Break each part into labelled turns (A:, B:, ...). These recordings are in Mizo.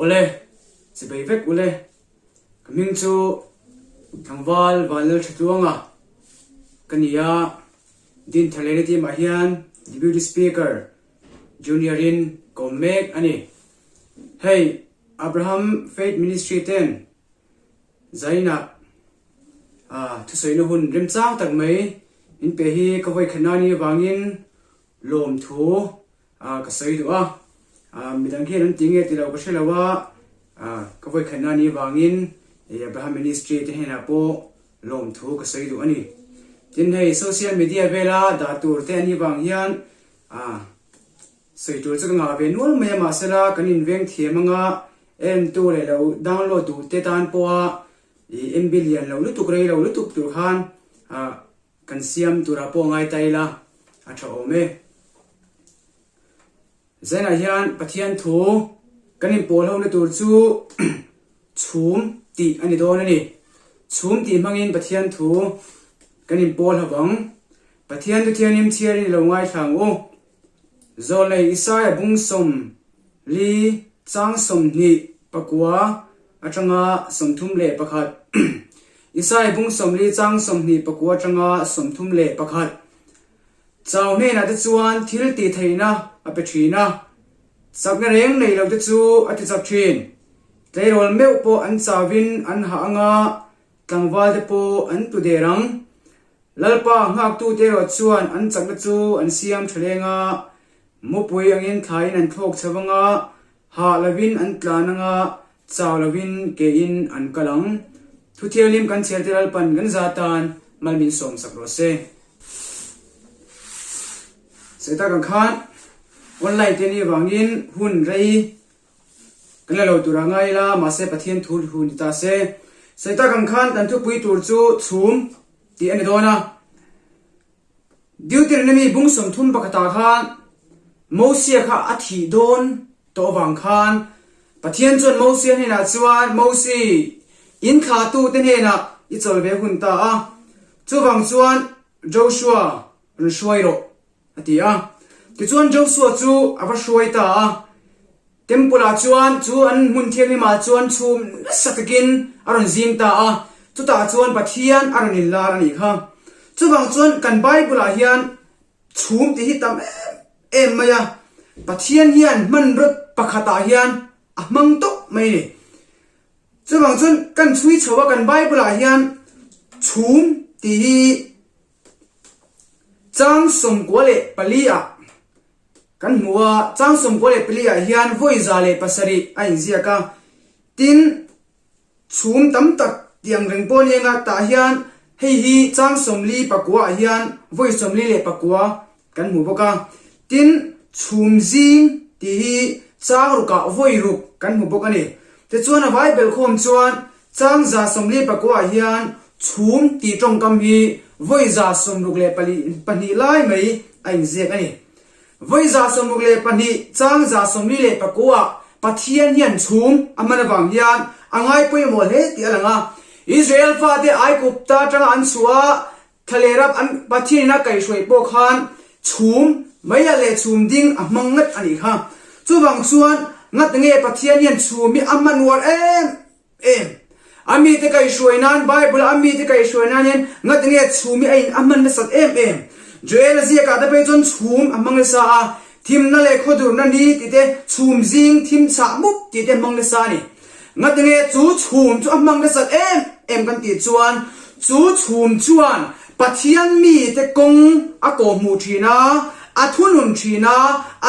A: Awle, chibei vek ule. Ka hming chu Tlangval Vanlalthatluanga ka ni a, Dintharlena team ah hian Deputy Speaker Junior in ka awm mek a ni. Hei Abraham Faith Ministry ten Zainah thusawina hun remchang tak mai min pe hi ka vawikhatna ni avangin lawmthu ka sawi duh a, midang hian an ti nge ti lo ka hre lo a, ka vawikhatna ni avangin Abraham Ministry te hnenah pawh lawmthu ka sawi duh a ni. Tin hei social media vela dah tur te a nih vang hian sawi tur chu ka ngah ve nual mai a mahsela kan inveng thiam anga entu leh lo download duh te tan pawha MB lian lo lutuk rei lo lutuk tur khan Kan siam turah pawh ngai ta ila a tha awm e. Zainah hian Pathian thu kan inpawl ho na tur chu chhum tih a ni dawn a ni. Chhum tih hmangin Pathian thu kan inpawl ho vang. Pathian thu thianghlim chhiarin i lo ngaithla ang u. Zawlnei Isaia bung 40 chang 24 atanga 31. Isaia bung 40 chang 24 atanga 31. Chau hnenah te chuan thil tih theihna a pe thin a, chakna reng nei lo te chu a ti chak thin. Tleirawl meuh pawh an chauvin an hah anga tlangval te pawh an tlu der ang. Lalpa nghaktute erawh chuan an chakna chu an siam tha leng a, mupui angin thlaiin an thlawk chho vang a, hah lovin an tlan ang a, chau lovin kein an kal ang. Thuthianghlim kan chhiarte Lalpan kan za tan mal min sawmsak rawh se. Sawi tak ang khan online te nih avangin hun rei kan la lo tur a ngai ila, mahse Pathian thu hu ni ta se. Sawi tak ang khan kan thupui tur chu chhum tih a ni dawn a. Deuteronomy bung 30 pakhatah khan Mosia kha a thih dawn tawh avang khan Pathian chuan Mosia hnenah chuan, Mosi, in thlahtute hnenah i chawl ve hun ta a, chuvang chuan Joshua rawn hruai rawh. A ti a. Tichuan Joshua chu a va hruai ta a. Temple-ah chuan chu an hmun thianghlimah chuan chhum nasa takin a rawn zing ta a, chutah chuan Pathian a rawn inlar a nih kha. Chuvang chuan kan Bible-ah hian chhum tih hi tam em em mai a, Pathian hian hmanraw pakhatah hian a hmang tawp mai a ni. Chuvang chuan kan chhui chho a kan Bible-ah hian chhum tih hi Chang 94 ah kan hmu a, chang 94 ah hian vawi 107 a inziak a, tin chhum tam tak tih ang reng pawh a ni anga tah hian hei hi chang 49 ah hian vawi 49 kan hmu bawk a, tin chhum zing tih hi chang rukah vawi ruk kan hmu bawk a ni. Tichuan a vai belhkhawm chuan Chang 149 ah hian chhum tih tawngkam hi vawi 62 lai mai a inziak a ni. Vawi 62 chang 49 ah Pathian hian chhum a hman avang hian a ngai pawimawh hle tih a lang a. Israel fate Aigupta atanga an chhuah a, thlalera an Pathian in a kaihhruai pawh khan chhum mai a leh chhum ding a hmang ngat a nih kha. Chuvang chuan ngat nge Pathian hian chhum hi a hman uar em Em? A mite kaihhruai nan, Bible-a a mite kaihhruai nan hian ngati nge chhum hi a in a hman nasat em em? Joel-a ziakah te phei chuan chhum a hmang nasa a, thimna leh khawdurna ni tih te, chhum zing, thim chhah mup tih te hmang nasa a ni. Ngati nge chu chhum chu a hmang nasat em em kan tih chuan, chu chhum chuan Pathian mite kawng a kawhhmuh thin a, a thunun thin a,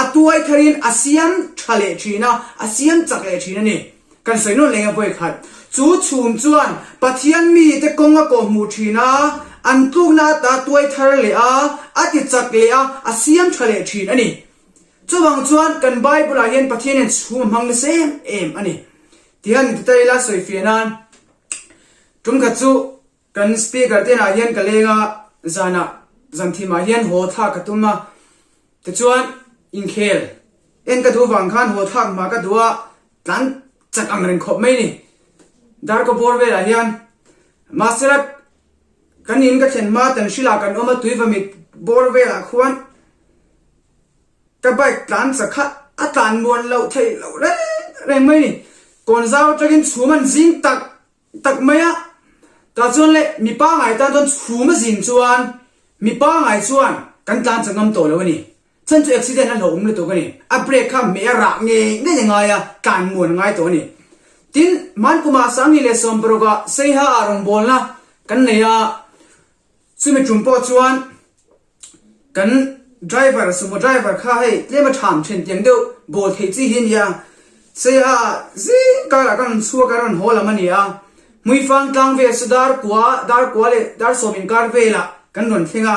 A: a tuai tharin a siam tha leh thin a, a siam chak leh thin a ni. Kan sawi nawn leng a vawi khat. Chu chhum chuan Pathian mite kawng a kawhhmuh thin a, an tlukna ata tuai thar leh a, a ti chak leh a, a siam tha leh thin a ni. Chuvang chuan kan Bible-ah hian Pathian hian chhum a hmang nasa em em a ni. Tihian ti ta ila sawi fiah nan tum khat chu kan speaker te inah hian ka leng a, zanah zanthimah hian haw thlak ka tum a, tichuan inkhel en ka duh vang khan haw thlak hma ka duh a, Tlan chak ang reng khawp mai ni. Darkaw bawr velah hian mahsela kan in ka thlen hma tan hrilah kan awm a tuivamit bawr velah khuan ka bike tlan chak kha a tlan muan loh theih loh reng reng mai ni. Kawnzau atangin chhum an zing tak tak mai a, tah chuan leh mi pangai tan chuan chhum a zin chuan mi pangai chuan kan tlan chak ngam tawh lo a ni. Chhan chu accident a hlauhawm lutuk a ni. A brake kha hmeh a rah ngei ngei a ngai a, tlan muan a ngai tawh a ni. Tin, Hmankumah Sangni leh Sawmparukah Seiha ah rawngbawlna kan nei a, chumi tum pawh chuan Kan driver sumo driver kha hei tlem a tham then tiang deuh bawl theih chi hi a ni a, Seiha zing karah ka rawn chhuak a rawn haw lam a ni a, Hmuifang tlang vel chu dar kua dar kua leh dar sawm inkar velah kan rawn thleng a,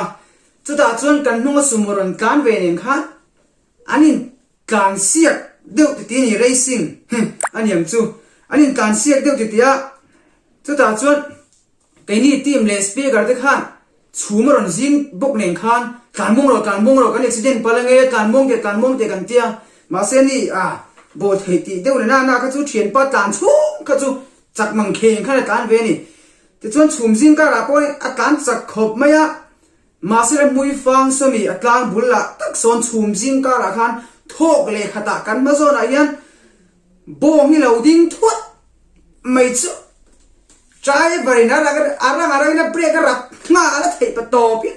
A: chutah chuan kan hnunga sumo rawn tlan ve nen khan an in tlan siak deuh titi a ni racing a ni ang chu, an in tlan siak deuh titi a, chutah chuan. Keini team leh speaker te khan chhum a rawn zing bawk nen khan tlan mawng rawh tlan mawng rawh kan accident palh ange tlan mawng teh tlan mawng teh kan tia mahse ni a bawl theih tih deuh leh nana kha chu thianpa tlan chhung kha chu chak mang kheng khan a tlan ve a ni. Tichuan chhum zing karah pawh a tlan chak khawp mai a mahse la hmui fang sawmi a tlang bul lah tak sawn chhum zing karah khan thawk leh khatah kan hma zawnah hian Bawng hi lo ding thuat mai chu driver in a rang a rang a rangin a brake a rap nghal a theih pa tawpin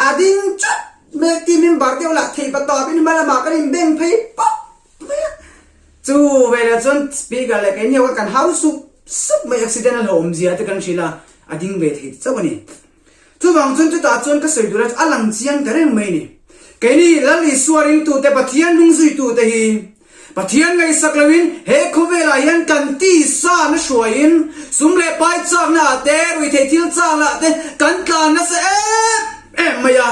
A: a ding chat mai a team member deuh lah theih pa tawpin hma lamah kan in beng phei pawp mai a chu velah chuan speaker leh keini ho kha kan hau sup sup mai accident a hlauhawm zia te kan hrilh a a ding ve thei chauh a ni. Chuvang chuan chutah chuan ka sawi tur a chu a lang chiang ta reng mai a ni. Keini Lal Isua ringtute Pathian hnungzuitute hi Pathian ngaihsak loin he khawvelah hian kan tisa na hruaiin sum leh pai chakna ah te, ruihtheih thil chakna ah te kan tlan nasa em em mai a.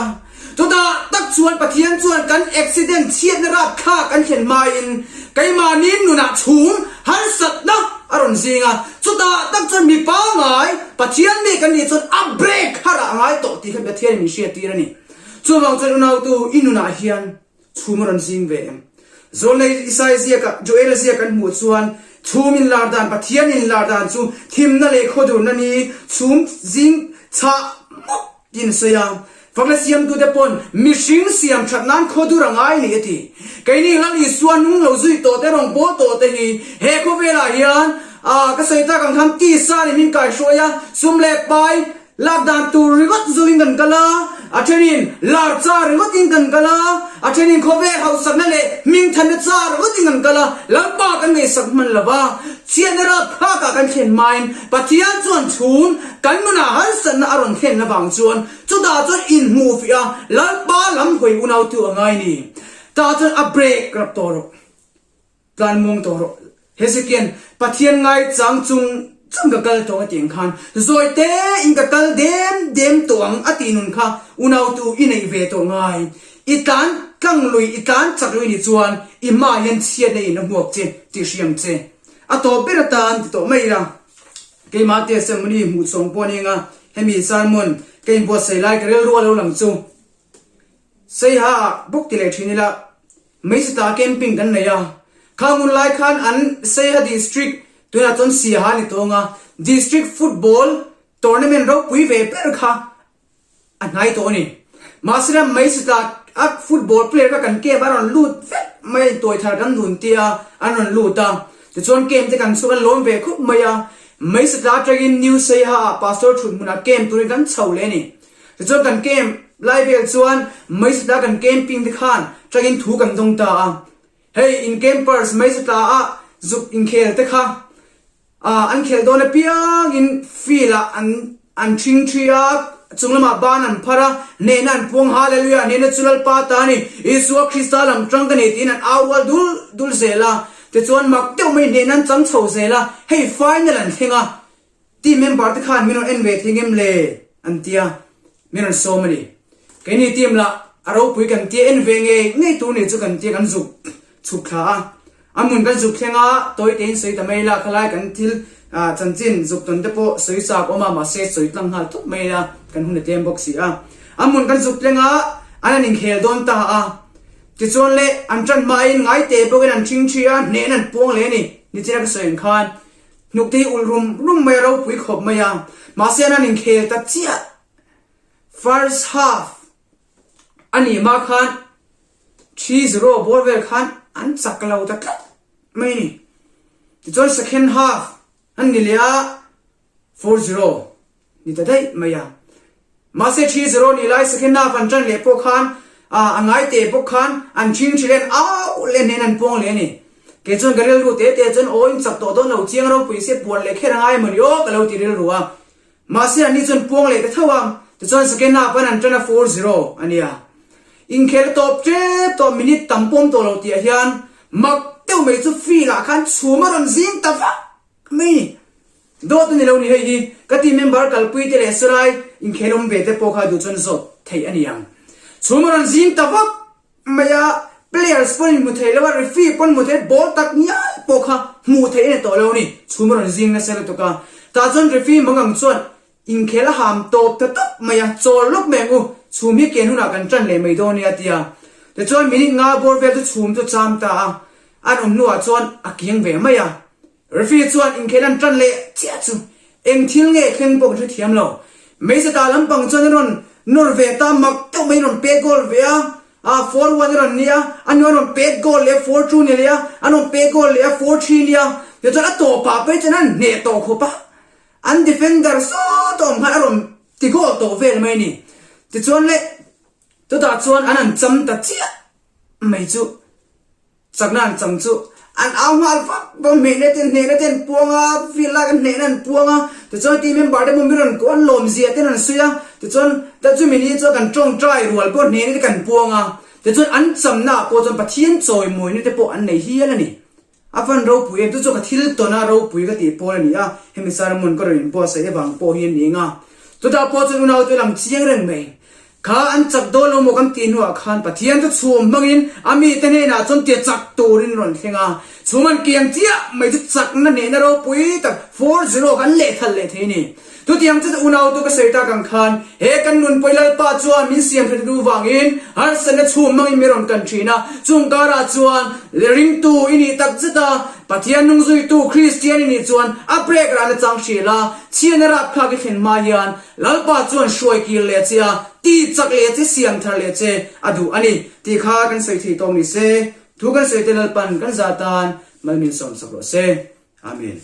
A: Chutah tak chuan Pathian chuan kan accident chhiatna rapthlak kan thlen hmain keimahni nunah chhum harsatna a rawn zing a. Chutah tak chuan mi pangai Pathian mi kan nih chuan a break harah a ngai tawh tih kha Pathianin min hriattir a ni. Chuvang chuan unautu i nunah hian Chhum a rawn zing ve em? Zawlnei Isai ziakah Joela ziak kan hmuh chuan chhum inlar dan, Pathian inlar dan chu thimna leh khawdurna ni chhum zing chhah mawp tiin a sawi a. Fakna siamtute pawn mihring siam that nan khawdur a ngai ni a ti. Keini Lal Isua nung lo zui tawh te rawn pawl tawh te hi he khawvelah hian ka sawi tak ang khan tisa nih min kaihruai a, sum leh pai, Lak dan tur ringawt zuin kan kal a, a thenin lar char ringawtin kan kal a, a thenin khawvel hausakna leh hmingthanna char ringawtin kan kal a, Lalpa kan ngaihsak hman lo va, chhiatna rapthlakah kan thlen hmain Pathian chuan chhum kan nunah harsatna a rawn thlen avang chuan chutah chuan inhmuh fiah a, Lalpa lam hawi unautu a ngai ni. Tah chuan a break rap tawh rawh. Tlan muang tawh rawh. Hezekia'n Pathian ngaichang chung chung ka kal tawh a tih ang khan zawi tein ka kal dem dem tawh ang a tih nun kha unautu i neih ve tawh ngai. I tlan tlang lui, i tlan chak lui ni chuan i hmaah hian chhiatna in a hmuak che tih hriam che. A tawp ber atan ti tawh mai ila. Keimah te ceremony hmuh chhawng pawh a ni anga hemi sermon ka inbuatsaih lai ka rilru a lo lang chu Seiha ah bawk ti leh thin ila. Meisita camping kan nei a, kha hmun lai khan an Saiha District tunah chuan Siaha ni tawng a, District Football Tournament ropui ve ber kha a hnai tawh a ni. Mahse Meisita a football player kha kan camp a rawn lut vek mai a, intuai thar kan dun tia an rawn lut a, tichuan camp te kan chhuk an lawm ve khup mai a, Meisita atangin New Saiha ah Pastor thut hmunah camp turin kan chho leh a ni. Tichuan kan camp lai vel chuan Meisatla kan camping te khan tangin thu kan dawng ta a, hei in campers Meisatla ah zuk inkhel te kha ah an khelh dawn apiangin field ah an an thing thi a, chung lamah ban an phar a, hnehna an puang Hallelujah hnehna chu Lalpa ta a ni, Isua Krista lam tang ka nei tiin an au rual dul dul zel a, tichuan mak deuh mai hnehna an chang chho zel a, hei final an thleng a. Team member te khan min rawn en ve thei ngem le? an ti a, min rawn sawm a ni. Keini team lah a ropui kan tia en ve ngei ngei tur ni chu kan tia kan zuk chhuk thla a. A hmun kan zuk thleng a, tawi tein sawi ta mai ila, khalai kan thil chanchin zuk tawn te pawh sawi chak awm a, mahse sawi tlang nghal thawk mai ila kan hun a tlem bawk si a. A hmun kan zuk thleng a, an han inkhel dawn ta a. Tichuan le, an tan hmain ngaite bawkin an ṭhing ṭhi a, hnehna an puang leh a ni, nichina ka sawi ang khan. Hnuk te hi ulh rum rum mai a ropui khawp mai a, mahse an han inkhel ta chiah. First half a nih hma khan 3-0 ball vel khan an chak lo ta tlat mai a ni. Tichuan second half an ni leh a, 4-0 ni ta daih mai a. Mahse 3-0 ni lai second half an ṭan leh pawh khan a ngai teh bawk khan an ṭhing ṭhi leh an au leh hnen an puang leh a ni. Kei chuan ka rilru teh teh chuan aw in chak tawh dawn lo chiang ropui se puan leh kher a ngai mawni aw ka lo ti rilru a. Mahse anni chuan puang leh ta tho a, tichuan second half an an ṭan a 4-0 a nia. Inkhel tawp ṭep tawh minute tam pawm tawh lo tih ah hian mak deuh mai chu field ah khan chhum a rawn zing ta vak mai ni. Dawt a ni lo ni hei hi ka team member kalpui te leh sarai inkhel awm ve te pawh kha duh chuan zawt theih a ni ang. Chhum a rawn zing ta vak mai a, players pawn in hmu thei lo a, referee pawn hmu thei ball tak ngial pawh kha hmuh theih a ni tawh lo ni. Chhum a rawn zing nasa lutuk a, tah chuan referee mangang chuan Inkhel a ham tawp ta tawp mai a, chawl lawk mai ang u, chhum hi ken hunah kan tan leh mai dawn nia tia. Tichuan minute nga bawr vel chu chhum chu cham ta a, an awm hnuah chuan a kiang ve mai a. Referee chuan inkhel an tan leh chiah chu eng thil nge thleng pawh kan hrethiam lo. Hmeichhe ta lampang chuan a rawn nawr ve ta, mak deuh mai rawn pet goal ve a, ah 4-1 a rawn nia, a hnuah an rawn pet goal leh a 4-2 ni leh a, an rawn pet goal leh a 4-3 nia, tichuan a tawpah phei chuan an hneh tawh khawp a. An defender sawt a awm khan a rawn ti goal tawh vel mai a ni. Tichuan le chutah chuan an han cham ta chiah mai chu chakna an cham chu an au nghal vak vak hnehna te hnehna te an puang a field lai khan hnehna an puang a tichuan team member te pawh mi rawn an lawm zia te an rawn sawi a tichuan ta chumi ni chuan kan tawngtai rual pawh hnehna te kan puang a tichuan an chamna ah pawh chuan Pathian chawimawina te pawh an nei hial a ni. A van ropui em? Chu chu ka thil tawna ropui ka tih pawl a ni a, hemi sermon ka rawn inbuatsaih avang pawh hi a ni eng a. Chutah pawh chuan unaute lam chiang reng mai. Kha an chak dawn lo maw kan tih hnuah khan Pathian chu chhum hmangin a mite hnenah chuan tia chak turin rawn thleng a. Chhum an kiang chiah mai chu chakna hnehna ropui tak 4-0 kha an lehthal leh thei a ni. Chutiang chu unautu ka sawi tak ang khan he kan nunpui Lalpa chuan min siam hret duh vangin harsatna chhum hmangin min rawn kan thin a, chung karah chuan ringtu i nih tak zet a, Pathian nung zuitu Kristian i nih chuan a brek rahna chang hrilh a, chhiatna rapthlak i thlen hma hian Lalpa chuan hruai kir leh che a, ti chak leh che, siam thar leh che a duh a ni tih kha kan sawi thei tawk ni se, thu kan sawi te Lalpan kan zah tan mal min sawmsak rawh se. Amen.